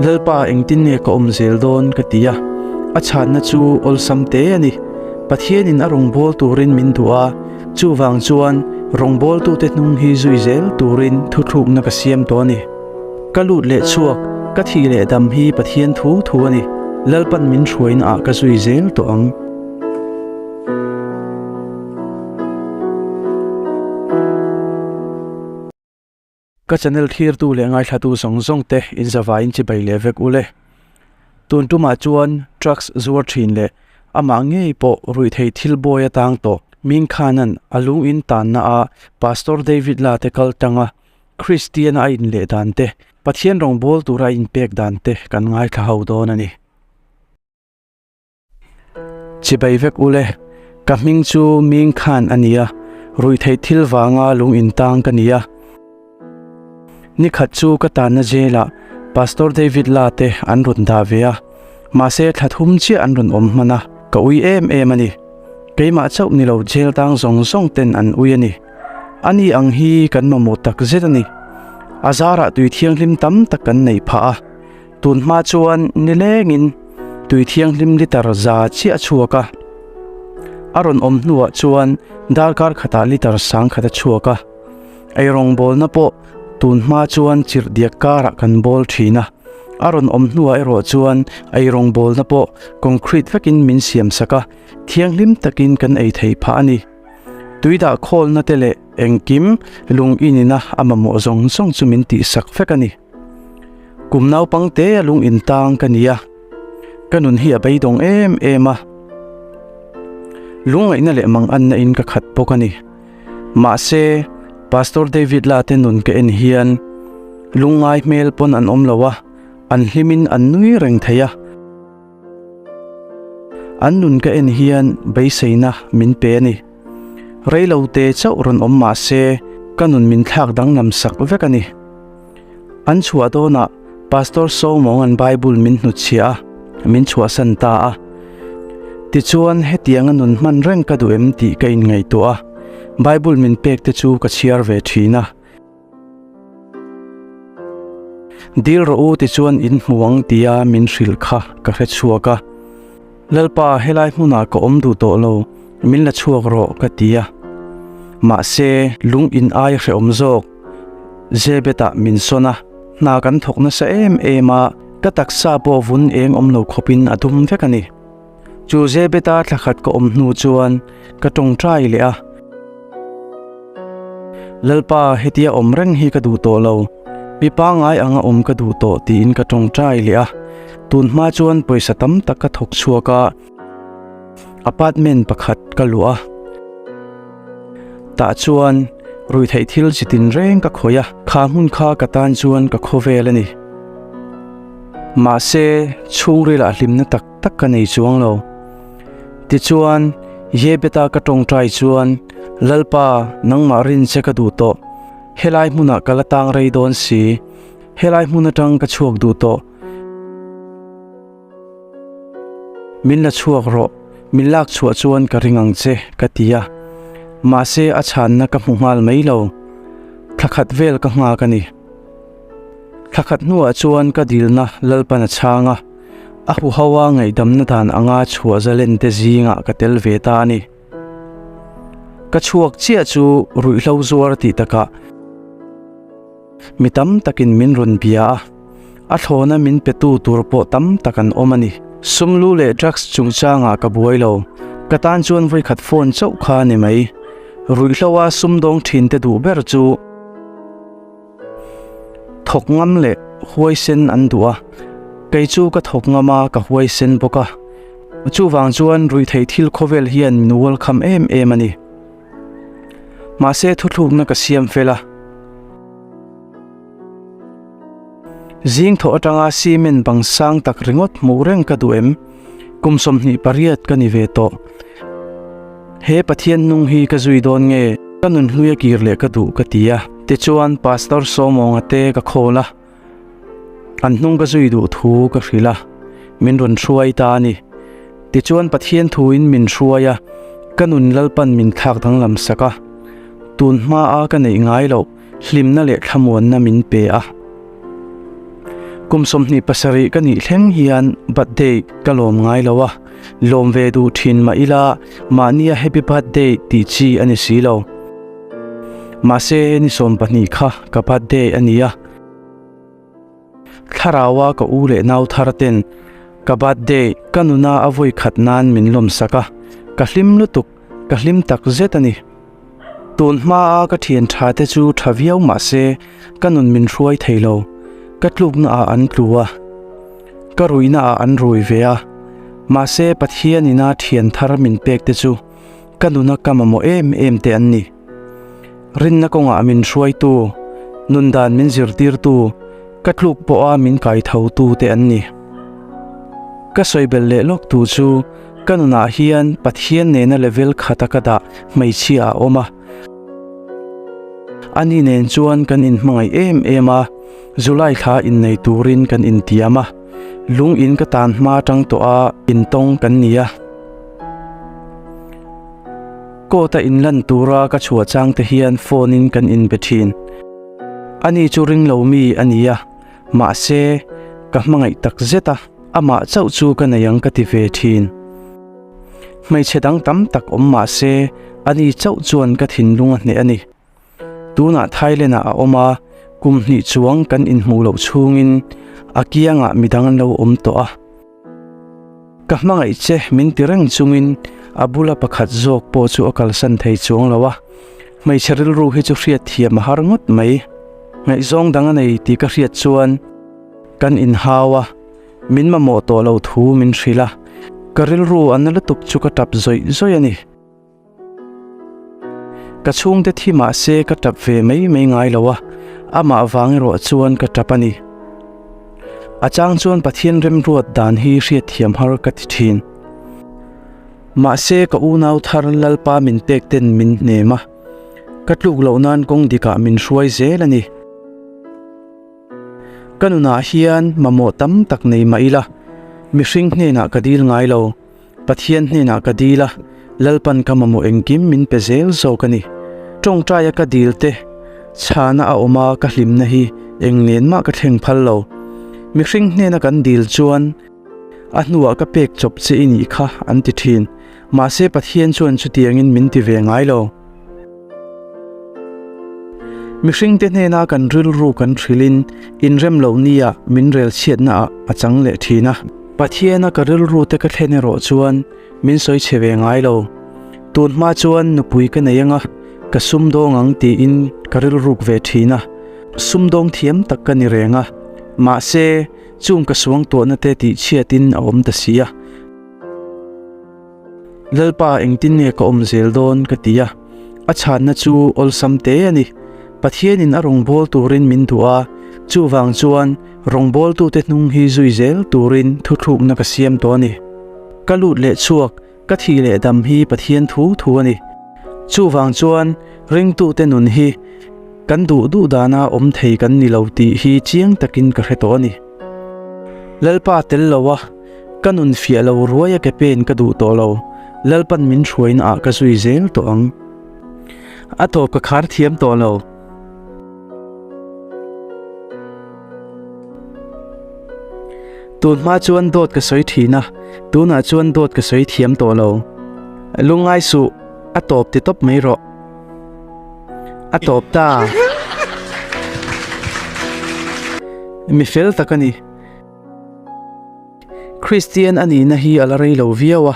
Lalpa engtin nge ka awm zel dawn ka ti a, a chhanna chu awlsam te a ni. Pathianin a rawngbâwl turin min duh a, chuvang chuan rawngbâwltute hnung hi zui zel turin thuthlukna ka siam tawh a ni. Ka lut leh chhuak, ka thih leh dam hi Pathian thu thu a ni. Lalpan min hruaina ah ka zui zel tawh ang. Ka channel thlirtu leh ngaithlatu zawng zawng te in zavaiin chibai leh vek ule. Tun tumah chuan trucks zuar thin leh amah ngei pawh ruihtheih thil bawi atang tawh Ming Khan-a'n a lung in tanna a Pastor David La te kal tanga Kristian a in leh dan te, Pathian rawngbawl tura a inpek dan te kan ngaithla ho dawn a ni. Chibai vek ule, ka hming chu Ming Khan a ni a, ruihtheih thil vanga lung intang ka ni a. Ni khat chu ka tanna jail-ah Pastor David La te an rawn dah ve a, mahse thla thum chiah an rawn awm hman a, ka ui em em a ni. Keimah chauh ni lo jail tang zawng zawng ten an ui a ni. Ani ang hi kan mamawh tak zet a ni. A zarah tui thianghlim tam tak kan nei phah a. Tun hma chuan nilengin tui thianghlim litre za chiah a chhuak a, a rawn awm hnuah chuan darkar khatah litre sang khat a chhuak a. Eirawngbawlna pawh tun hma chuan chirh diak karah kan bawl thin a, a rawn awm hnuah erawh chuan eirawngbawlna pawh concrete vekin min siam sak a, thianghlim takin kan ei thei phah a ni. Tui dah khawlna te leh engkim lung inina a mamawh zawng zawng chu min tihsak vek a ni. Kum naupang te a lung in tang ka ni a, ka nun hi a beidawng em em a. Lungngaihna leh manganna in ka khat bawk a ni. Mahse, Pastor David la te nun ka en hian lungngai hmel pawn an awm lo a, an hlimin an nui reng thei a. An nun ka en hian beiseina min pe a ni. Reilo te chauh rawn awm mahse, ka nun min thlak danglam sak vek a ni. An chhuah dawnah Pastor Sawmawng an Bible min hnutchhiah a, min chhuahsan ta a. Tichuan, hetianga nun hman reng ka duh em tih ka inngaihtuah a, Bible min pek te chu ka chhiar ve thin a. Dil rawh u tichuan in hmu ang tia min hrilh kha ka hre chhuak a. Lalpa, helai hmunah ka awm duh tawh lo, min la chhuak rawh ka ti a. Mahse, lung in ai hrehawm zawk. Zebetah min sawn a, hna kan thawk nasa em em a, ka taksa pawh vun eng awm lo khawpin a dum vek a ni. Chu Zebeta thla khat ka awm hnu chuan ka tawngtai leh a. Lalpa, hetia awm reng hi ka duh tawh lo, mi pangngai anga awm ka duh tawh tiin ka tawngtai leh a. Tun hma chuan pawisa tam tak ka thawk chhuak a. Apartment pakhat ka luah a, tah chuan ruihtheih thil chi tin reng ka khawih a, kha hmun kha ka tan chuan ka khawvel a ni. Mahse, chhungrilah hlimna tak tak ka nei chuang lo. Tichuan, Yebeta ka tawngtai chuan, Lalpa, nangmah rin che ka duh tawh. Helai hmunah ka la tang rei dawn si. Helai hmun atang ka chhuak duh tawh. Min la chhuak rawh, min lak chhuah chuan ka ring ang che, ka ti a. Mahse a chhanna ka hmu nghal mai lo. Thla khat vel ka nghak a ni. Thla khat hnuah chuan ka dilna Lalpan a chhang a, a huho a ngaihdamna dan anga chhuah zalen te zingah ka tel ve ta a ni. Ka chhuak chiah chu ruihhlo zuar tih takah Mi tam takin min rawn bia a, a thlawna min petu tur pawh tam tak an awm a ni. Sumlu leh drugs chungchangah ka buai lo, ka tan chuan vawikhat phone chauh kha a ni mai. Ruihhloa sumdawng thinte duh ber chu thawk ngam leh huaisen an duh a, kei chu ka thawk ngam a, ka huaisen bawk a. Chuvang chuan ruihtheih thil khawvel hian min welcome em em a ni. Mahse thuthlukna ka siam fel a. Zing thawh atanga cement bang sang tak ringawt hmuh reng ka duh em? Kum 28 ka ni ve tawh. He Pathian nung hi ka zui dawn nge? Ka nun hlui a kir leh ka duh ka ti a. Tichuan Pastor Sawmawnga te ka khawl a. An hnung ka zui duh thu ka hrilh a, min rawn hruai ta a ni. Tichuan Pathian thuin min hruai a, ka nun Lalpan min thlak danglam sak a. Tun hmaa ka neih ngai loh hlimna leh thlamuanna min pe a. Kum 27 ka nih thleng hian birthday ka lawm ngai lo a, lawm ve duh thin mah ila mahnia happy birthday tih chi a ni si lo. Mahse ni 12 kha ka birthday a ni a. Thlaraua ka u leh nau thar ten ka birthday ka nuna a vawi khat nan min lawmsak a, ka hlim lutuk, ka hlim tak zet a ni. Tun hmaa ka thian tha te chu tha viau mah se ka nun min hruai thei lo, ka tlukna ah an tlu a, ka ruihna ah an rui ve a, mahse Pathian ina thian thar min pek te chu ka nuna ka mamawh em em te an ni. Rinna kawngah min hruaitu, nundan min zirtirtu, ka tluk pawha min kaithotu te an ni. Ka sawi belh leh lawk tu chu ka nunah hian Pathian nena level khata ka dah hmeichhia a awm a. Ani nen chuan kan inhmangaih em em a, July thla innei turin kan intiam a, lung in ka tan hma tang tawh a intawng kan ni a. Court a inlan tura ka chhuah chang te hian phone in kan inbe thin. Ani chu ring lo mi a ni a, mahse ka hmangaih tak zet a, amah chauh chu ka nei ang ka ti ve thin. Hmeichhe dang tam tak awm mahse ani chauh chuan ka thinlung a hneh a ni. Tunah Thailand ah a awm a, kum hnih chuang kan inhmuh loh chhungin a kiangah midang an lo awm tawh a. Ka hmangaih che min ti reng chungin a bula pakhat zawk pawh chu a kalsan thei chuang lo a, hmeichhe rilru hi chu hriat thiam a har ngawt mai. Ngaihzawng dang a nei tih ka hriat chuan kan inhau a, min mamawh tawh lo thu min hrilh a, ka rilru a na lutuk chu ka tap zawih zawih a ni. Ka chhungte thi mah se ka tap ve mai mai ngai lo a, amah vang erawh chuan ka tap a ni. A chang chuan Pathian remruat dan hi hriatthiam har ka ti thin. Mahse ka unau thar Lalpa min pek ten min hnem a, ka tluk loh nan kawng dikah min hruai zel a ni. Ka nunah hian mamawh tam tak nei mah ila, mihring hnenah ka dil ngai lo. Pathian hnenah ka dil a, Lalpan ka mamawh engkim min pe zel zawk a ni. Tawngtaia ka dil te, chhana a awm a ka hlimna hi eng nen mah ka thleng phal lo. Mihring hnena kan dil chuan a hnuah ka pek chawp che i nih kha an ti thin. Mahse Pathian chuan chutiangin min ti ve ngai lo. Mihringte hnena kan rilru kan hrilhin inrem loh nia min rel chhiatna ah a chang leh thin a. Pathiana ka rilru te ka thlen erawh chuan min sawi chhe ve ngai lo. Tun hma chuan nupui ka nei anga ka sumdawng ang tiin ka rilruk ve thin a. Sumdawng thiam tak ka ni reng a. Mahse, chung ka suangtuahna te tihchhiatin a awm ta si a. Lalpa engtin nge ka awm zel dawn ka ti a, a chhanna chu awlsam te a ni. Pathianin a rawngbâwl turin min duh a, chuvang chuan rawngbâwltute hnung hi zui zel turin thuthlukna ka siam tawh a ni. Ka lut leh chhuak, ka thih leh dam hi Pathian thu thu a ni. Chuvang chuan ringtute nun hi kan duh duh dana awm thei kan ni lo tih hi chiang takin ka hre tawh a ni. Lalpa tel lo a. Ka nun fiah lo ruai a ke pen ka duh tawh lo, Lalpan min hruaina ah ka zui zel tawh ang. A tawp ka khar thiam tawh lo. Tun hma chuan dawt ka sawi thin a, tunah chuan dawt ka sawi thiam tawh lo. Lungngai suh, a tawp ti tawp mai rawh. A tawp ta. Mi fel tak a ni. Kristian a nihna hi a la rei lo viau a,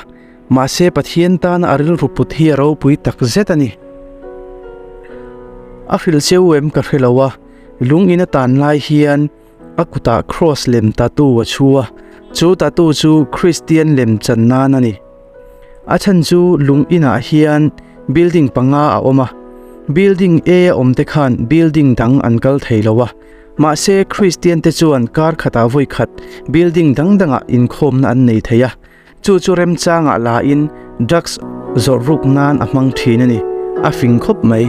mahse Pathian tana a rilru put hi a ropui tak zet a ni. A hrilh cheu em ka hre lo a, lung in a tan lai hian a kutah kraws lem tattoo a chhu a, chu tattoo chu Kristian lem chan nan a ni. A chhan chu lung inah hian building panga a awm a, building A a awm te khan building dang an kal thei lo a, Mahse, Kristiante chuan kar khatah vawi khat building dang dangah inkhawmna an nei thei a, chu chu remchangah lain drugs zawrh ruk nan a hmang thin a ni. A fing khawp mai.